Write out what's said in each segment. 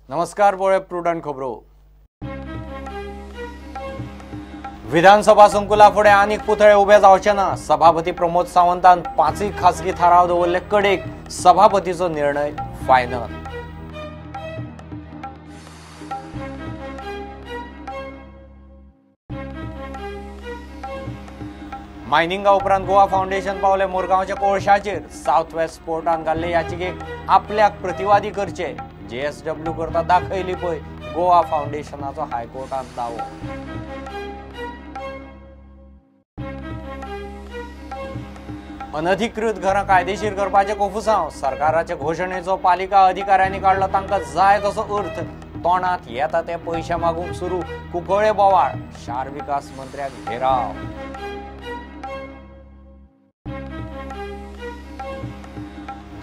नमस्कार पळय प्रुडंट खबरो. विधानसभा संकुला फुडें आनीक पुतळे उबे जावचे ना. सभापती प्रमोद सावंतान 5 खासगी थाराव दवरले कडेक. सभापतीचो निर्णय फायनल. मायनिंगा उपरांत गोवा फाउंडेशन पावले मुरगांवच्या कोळशाचेर. सावथ वेस्ट पोर्टान घाल्ले याचिकेक आपल्याक प्रतिवादी करचे जेएसडब्ल्यू करता दाखयली पळय गोवा फाउंडेशनाचो हायकोर्टांत दावो. अनधिकृत घरां कायदेशीर करपाचें कोफुसांव. सरकाराचे घोशणेचो पालिका अधिकाऱ्यांनी काडलो तांकां जाय तसो अर्थ. तोंडांत येता ते पयशे मागूंक सुरू. कुंकळे बोवाळ. शार विकास मंत्र्याक घेराव.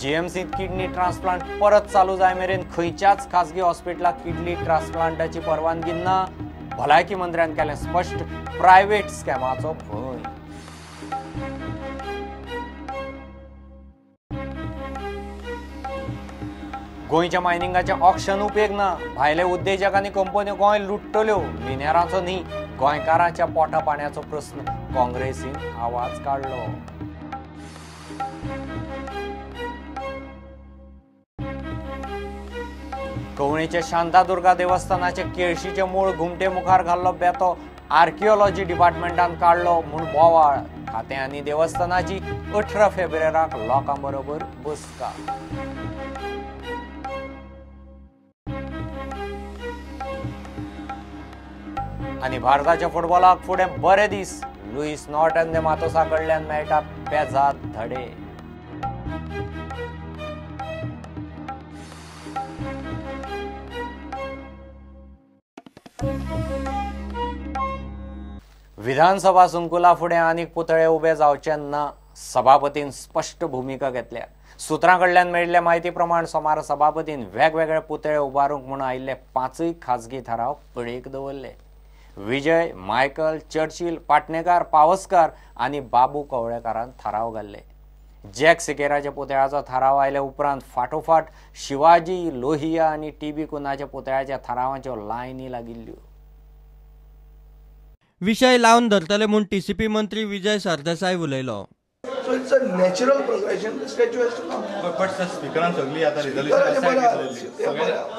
जीएमसीत किडनी ट्रान्सप्लांट परत चालू जाय मेरेन खंयच्याच खासगी हॉस्पिटलाक किडनी ट्रान्सप्लांटाची परवानगी ना. भलायकी मंत्र्यान केलें स्पश्ट. प्रायव्हेट स्कॅमाचो भंय. गोंयच्या मायनिंगाचें ऑक्शन उपेग ना. भायले उद्देजक आनी कंपन्यो गोंय लुट्टल्यो. मिनेराचो न्ही, गोंयकारांच्या पोटा पाण्याचो प्रस्न. काँग्रेसीन आवाज काडलो. कवळेच्या शांतादुर्गा देवस्थानाचे केळशीचे मूळ घुमटे मुखार घाल्लो बेतो आर्किओलॉजी डिपार्टमेंटान काडलो म्हूण बोवाळ. खातें आनी देवस्थानाची 18 फेब्रुवाराक लोकां बरोबर बसका. आनी भारताच्या फुटबॉलाक फुडें बरे दीस. लुईस नॉर्टन दे मातोसा कडल्यान मेळटा पेजाद धडे. विधानसभा संकुला फुडें आनीक पुतळे उबे जावचे ना. सभापतीन स्पश्ट भुमिका घेतल्या. सुत्रां कडल्यान मेळिल्ले म्हायती प्रमाण सोमार सभापतीन वेगवेगळे पुतळे उबारूंक म्हूण आयिल्ले 5 खासगी थाराव कडेक दवरले. विजय, मायकल, चर्चिल, पाटणेकार, पावसकार आनी बाबू कवळेकारान थाराव घाल्ले. जॅक सिकेराच्या पुतळ्याचो थाराव आयले उपरांत फाटोफाट शिवाजी, लोहिया आनी टीबी कुन्हाच्या पुतळ्याच्या थारावांच्यो लायनी लागिल्ल्यो. विशय लावन धरतले म्हूण टीसीपी मंत्री विजय सरदेसाय उलयलो. So it's a natural progression. The statue has to come. But sir, स्पीकरान सगळी आता रेजोल्यूशन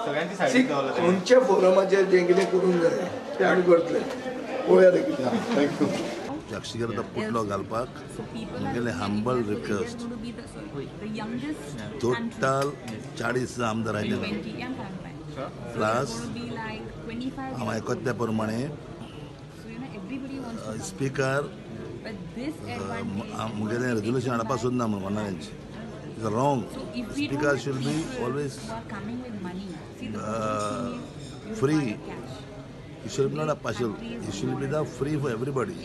सगळ्यांची सायड दवरला. खंयच्या फोरमाचेर जें कितें करूंक जाय तें आमी करतले. पळोवया तें कितें. Thank you. साक्षीकरता पुतळो घालपाक म्हगेलें हंबल रिक्वेस्ट. टोटल 40 आमदार आयले प्लस हांव आयकता त्या प्रमाणे स्पीकर म्हगेलें रेजोल्युशन हाडपाक सोदना म्हूण म्हणना. It's wrong. Speaker should be always free. He should be not a partial. He should be the free for everybody.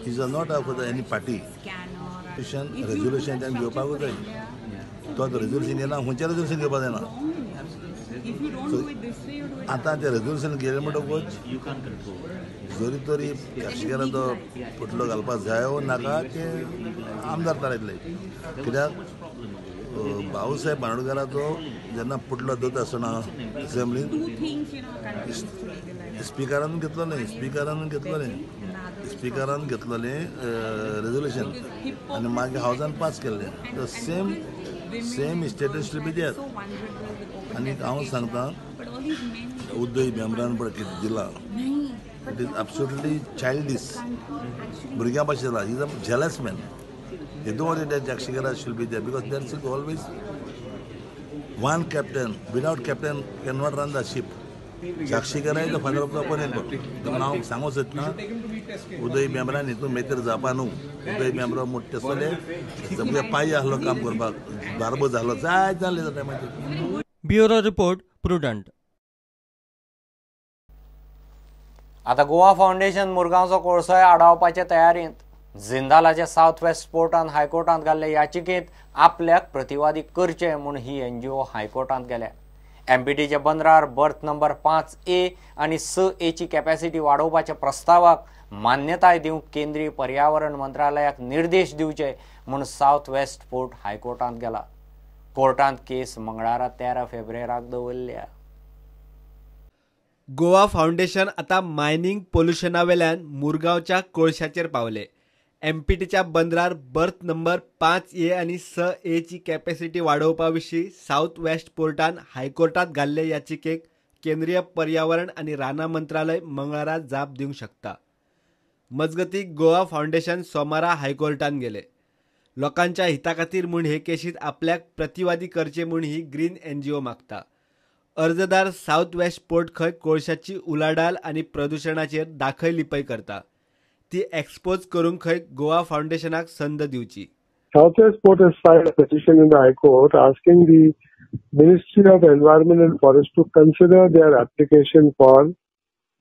He is not for the any party. Resolution तांकां घेवपाकूच जाय. तो आतां रेजोल्युशन येना, खंयचें रेजोल्युशन घेवपाक जायना. सो आतां तें रेजोल्युशन गेलें म्हणटकूच जरी तरी काशीकाराचो पुतळो घालपाक जाय वो नाका तें आमदार थारायतले. कित्याक भाऊसाहेब बांदोडकाराचो जेन्ना पुतळो दवरता आसतना असेंब्लीन स्पिकरान घेतलो न्ही, स्पिकरान घेतलो न्ही, स्पिकरान घेतलेलें रेजोल्युशन आनी मागीर हावजान पास केल्लें. The same same status should be there. आनी हांव सांगता उदय भेंब्रान पळय कितें दिलां, it is absolutely childish. भुरग्यां भाशेन जाला. Is a jealous man. He don't want that Jakshikara should be there because there should be always one captain. Without captain cannot run the ship. Jakshikara is the father of the opponent. हांव सांगूंक सोदना उदय भेंब्रान हितून मेतर जावपा न्हू. उदय भेंब्रो मोठे आसतले, सगळे पांय आहलो काम करपाक, बारबो जालो, जाय जालें त्या टायमाचेर. Bureau report, Prudent. आतां गोवा फाउंडेशन मुरगांवचो कोळसोय आडावपाचे तयारेंत. जिंदालाच्या सावथ वेस्ट पोर्टान हायकोर्टांत घाल्ले याचिकेंत आपल्याक प्रतिवादी करचे म्हूण ही एनजीओ हायकोर्टांत गेल्या. एमपीटीच्या बंदरार बर्थ नंबर 5A आनी 6A ची कॅपॅसिटी वाडोवपाच्या प्रस्तावाक मान्यताय दिवंक केंद्रीय पर्यावरण मंत्रालयाक निर्देश दिवचे म्हूण सावथ वेस्ट पोर्ट हायकोर्टांत गेला. कोर्टांत केस मंगळारा 13 फेब्रुवाराक दवरल्या. गोवा फावंडेशन आतां मायनिंग पोल्युशना वेल्यान मुरगांवच्या कोळशाचेर पावले. एमपीटीच्या बंदरार बर्थ नंबर 5A आनी 6A ची कॅपॅसिटी वाडोवपा विशीं सावथ वेस्ट पोर्टान हायकोर्टात घाल्ले याचिकेक केंद्रीय पर्यावरण आनी रानां मंत्रालय मंगळारा जाप दिवंक शकता. मजगती गोवा फावंडेशन सोमारा हायकोर्टान गेले. लोकांच्या हिता खातीर म्हूण हे केशीत आपल्याक प्रतिवादी करचे म्हूण ही ग्रीन एनजीओ मागता. अर्जदार सावथ वेस्ट पोर्ट खंय कोळशाची उलाढाल आनी प्रदुशणाचेर दाखय लिपय करता, ती एक्सपोज करूंक खंय गोवा फावंडेशनाक संद दिवची. South West Port has filed a petition in the High Court asking the Ministry of Environment and Forest to consider their application for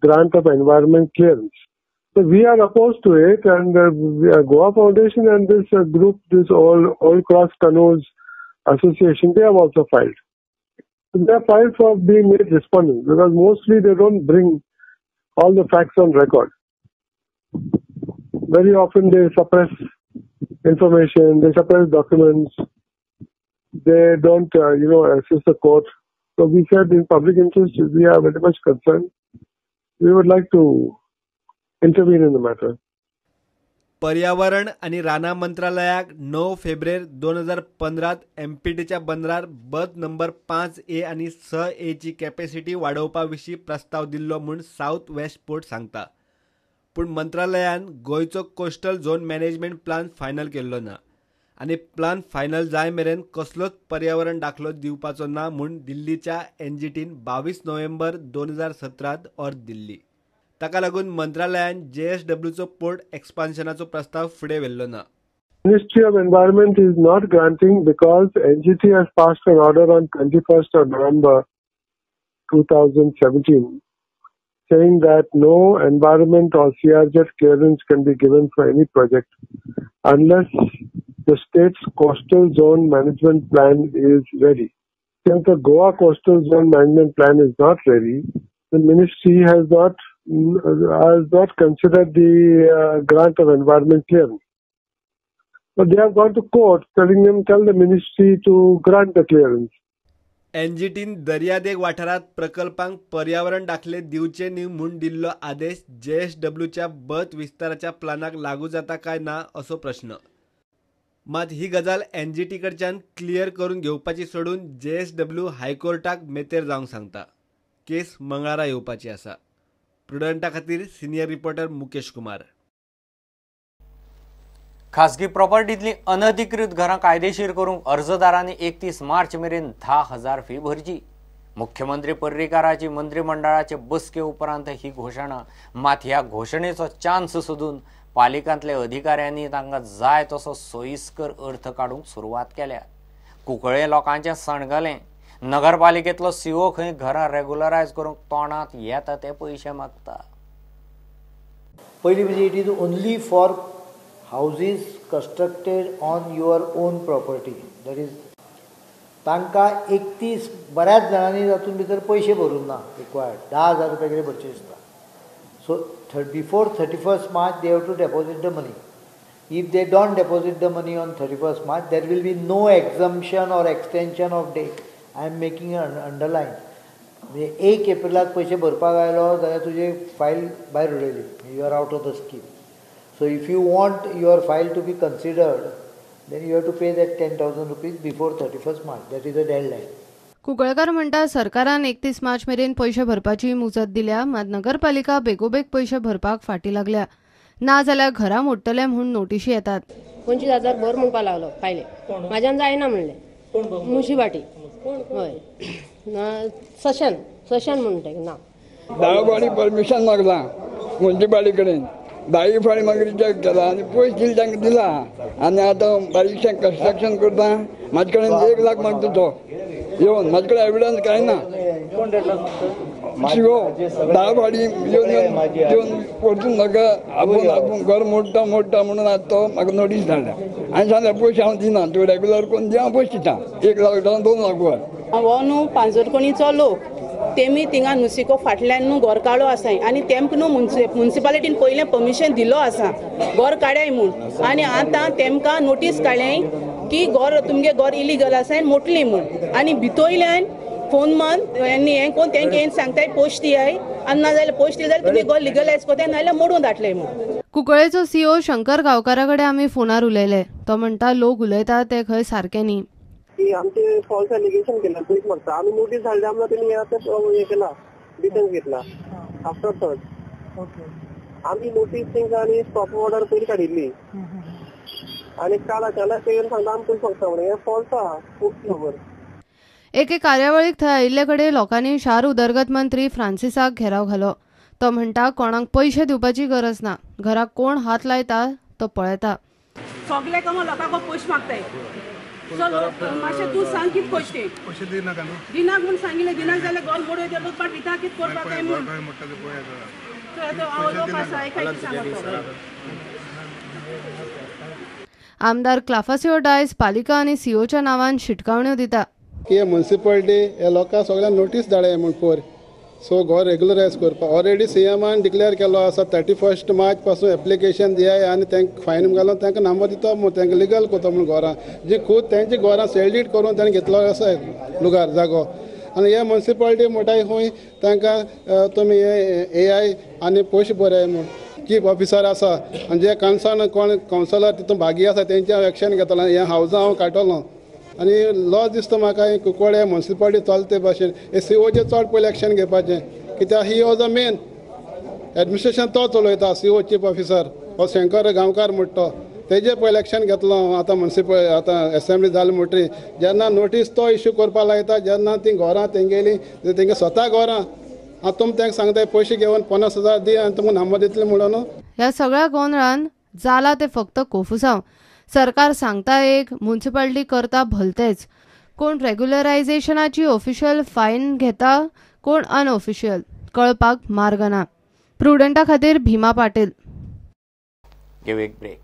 grant of environment clearance. So we are opposed to it, and Goa Foundation and this group, this All Cross Canoes Association, they have also filed. They have filed for being made respondents because mostly they don't bring all the facts on record. Very often they suppress information, they suppress documents, they don't, assist the court. So we said in public interest, we are very much concerned. We would like to intervene in the matter. पर्यावरण आनी रानां मंत्रालयाक 9 फेब्रुवारी 2015 एमपीटीच्या बंदरार birth number 5A आनी 6A ची capacity वाडोवपा विशीं प्रस्ताव दिल्लो म्हूण सावथ वेस्ट पोर्ट सांगता. पूण मंत्रालयान गोंयचो coastal zone management plan final केल्लो ना आनी प्लान फायनल जाय मेरेन कसलोच पर्यावरण दाखलो दिवपाचो ना म्हूण दिल्लीच्या एनजीटीन 22 नोव्हेंबर 2017 अर्ज दिल्ली. ताका लागून मंत्रालयान जेएसडब्ल्यूचो पोर्ट एक्सपान्शनाचो प्रस्ताव फुडें व्हेल्लो ना. Ministry of Environment is not granting because NGT has passed an order on 21st of November 2017 saying that no environment or CRZ clearance can be given for any project unless the state's coastal zone management plan is ready. Since the Goa coastal zone management plan is not ready, the ministry has not considered the grant of environment clearance. But they have gone to court telling them, tell the ministry to grant the clearance. एनजीटीन दर्यादेग वाठारात प्रकल्पांक पर्यावरण दाखले दिवचे न्ही म्हूण दिल्लो आदेश जेएसडब्ल्यूच्या बर्थ विस्ताराच्या प्लानाक लागू जाता काय ना असो प्रश्न. मात ही गजाल एनजीटी कडच्यान क्लियर करून घेवपाची सोडून जेएसडब्ल्यू हायकोर्टाक मेतेर जावंक सांगता. केस मंगळारा येवपाची आसा. प्रुडंटा खातीर सिनियर रिपोर्टर मुकेश कुमार. खासगी प्रॉपर्टीतली अनधिकृत घरां कायदेशीर करूंक अर्जदारांनी 31 मार्च मेरेन 10,000 फी भरची. मुख्यमंत्री पर्रीकाराची मंत्रिमंडळाचे बसके उपरांत ही घोशणा. मात ह्या घोशणेचो चान्स सोदून पालिकांतले अधिकाऱ्यांनी तांकां जाय तसो सोयीस्कर अर्थ काडूंक सुरवात केल्या. कुंकळे लोकांचें सणगलें. नगरपालिकेतलो सीओ खंय घरां रेगुलरायज करूंक तोंडांत येता ते पयशे मागता. पयलीं म्हणजे it is only for houses constructed on your own property. That is तांकां 31 बऱ्याच जाणांनी तातूंत भितर पयशे भरूंक ना रिक्वायर्ड 10,000 रुपया कितें भरचे दिसता. So before 31st March they have to deposit the money. If they don't deposit the money on 31st March there will be no exemption or extension of date. I am making an underline. म्हणजे 1 एप्रिलाक पयशे भरपाक आयलो जाल्यार तुजी file भायर उडयली, you are out of the scheme. So if you want your file to be considered then you have to pay that 10,000 rupees before 31st March. That is a deadline. Kunkalkar म्हणटा सरकारान 31 मार्च मेरेन पयशे भरपाची मुजत दिल्या, मात नगरपालिका बेगोबेग पयशे भरपाक फाटी लागल्या, ना जाल्यार घरां मोडटले म्हूण नोटिशी येतात. 25,000 भर म्हणपाक लागलो फायले, म्हाज्यान जायना म्हणलें. मुशी भाटी हय सशन सशन म्हणटा ना. 10 फाळी परमिशन मागला मुन्सिपाल्टी कडेन, 10 फाळी मागीर रिजेक्ट केला आनी पयशे दिले तांकां दिला आनी आतां बारीकशें कन्स्ट्रक्शन करता. म्हाजे कडेन 1 लाख मागता तो येवन, म्हाजे कडेन एविडन्स कांय ना. शिवो 10 फाळी येवन येवन परतून म्हाका आपूण आपूण घर मोडटा मोडटा म्हणून आतां तो म्हाका नोटीस धाडल्या आनी सांगल्या पयशे हांव दिना, तूं रेगुलर करून दी हांव पयशे दिता. 1 लाख 2 लाख वर. हो न्हू पांजरकोणीचो लोक तेमी थिंगा नुसिको फाटल्यान न्हू घर काडो आसाय आनी तेमकां न्हू मुन्सिपालिटीन पयलें परमिशन दिलो आसा घर काड्याय म्हूण, आनी आतां तेमकां नोटीस काडल्याय की घर तुमगे घर इलिगल आसा आनी मोडली म्हूण, आनी भितोयल्यान फोन मान हें कोण तेंकां येवन सांगताय पोस्ट दियाय आनी ना जाल्यार पोस्ट दिली जाल्यार तुमी घर लिगलायज कोताय नाजाल्यार मोडून धाडले म्हूण. कुंकळेचो सीओ शंकर गांवकारा कडेन आमी फोनार उलयले. तो म्हणटा लोक उलयता ते खंय सारकें न्ही. की आमचे फॉल्स एलिगेशन केला पुलीस मागता आमी नोटीस धाडल्या आमकां तेणी हें केला डिफेन्स घेतला आफ्टर थर्ड. आमी नोटीस तेंकां आनी स्टॉप ऑर्डर पयलीं काडिल्ली आनी काल अचानक ते येवन सांगता आमी पयशे मागता म्हणून हें फॉल्स आहा खूब खबर. एके कार्यावळीक थंय आयिल्ले कडेन लोकांनी शार उदरगत मंत्री फ्रांसिसाक घेराव घालो. तो म्हणटा कोणाक पयशे दिवपाची गरज ना, घराक कोण हात लायता तो पळयता. सगळे कामां लोकांक पयशे मागताय. मातशें तूं सांग कितें पयशे ते दिनाक म्हूण सांगिल्लें दिनाक जाल्यार घर मोडूं येता लोक पण दिता कितें करपाक जाय म्हूण लोक आसा सांगता. आमदार क्लाफासियो डायस पालिका आनी सीओच्या नांवान शिटकावण्यो दिता. की म्युनिसिपालिटी हे लोकांक सगळ्यांक नोटीस धाडे म्हूण पयर सो घर रेगुलरायज करपाक ऑलरेडी सीएमान डिक्लेअर केलो आसा 31 मार्च पासून एप्लिकेशन दियाय आनी तांकां फायन घालून तांकां नंबर दिता म्हूण तांकां लिगल करता म्हूण घरां जी खूद तेंची घरां सेल्डीट करून तांणी घेतलो आसा लुगार जागो आनी हे म्युनिसिपालिटी म्हणटाय खंय तांकां तुमी हे एआय आनी पयशे बरय म्हूण चीफ ऑफिसर आसा आनी जे कन्सर्न कोण कावन्सिलर तितून भागी आसा तेंचे हांव एक्शन घेतलो हें हावजां हांव काडटलो आनी लॉस दिसता म्हाका हें कुंकळे म्युनिसिपालिटी चलता ते भाशेन हे सीओचेर चड पयलीं एक्शन घेवपाचें कित्याक he was a main administration तो चलयता सीओ चीफ ऑफिसर हो शंकर गांवकार म्हणटा तो तेजे पयलीं एक्शन घेतलो हांव आतां म्युनिसिपल आतां एसेंब्ली जाली म्हणटरी जेन्ना नोटीस तो इश्यू करपाक लायता जेन्ना तीं घरां तेंगेलीं तेंगे स्वता घरां आतां तुमी तांकां सांगता पयशे घेवन 50,000 दी आनी तुमकां नंबर दितले म्हणून. ह्या सगळ्या गोंदळान जाला ते फक्त कोफुसांव. सरकार सांगता एक, म्युनिसिपालिटी करता भलतेच. कोण रेग्युलरायझेशनाची ऑफिशियल फायन घेता, कोण अनऑफिशियल, कळपाक मार्ग ना. प्रुडंटा खातीर भीमा पाटील. घेऊ एक ब्रेक.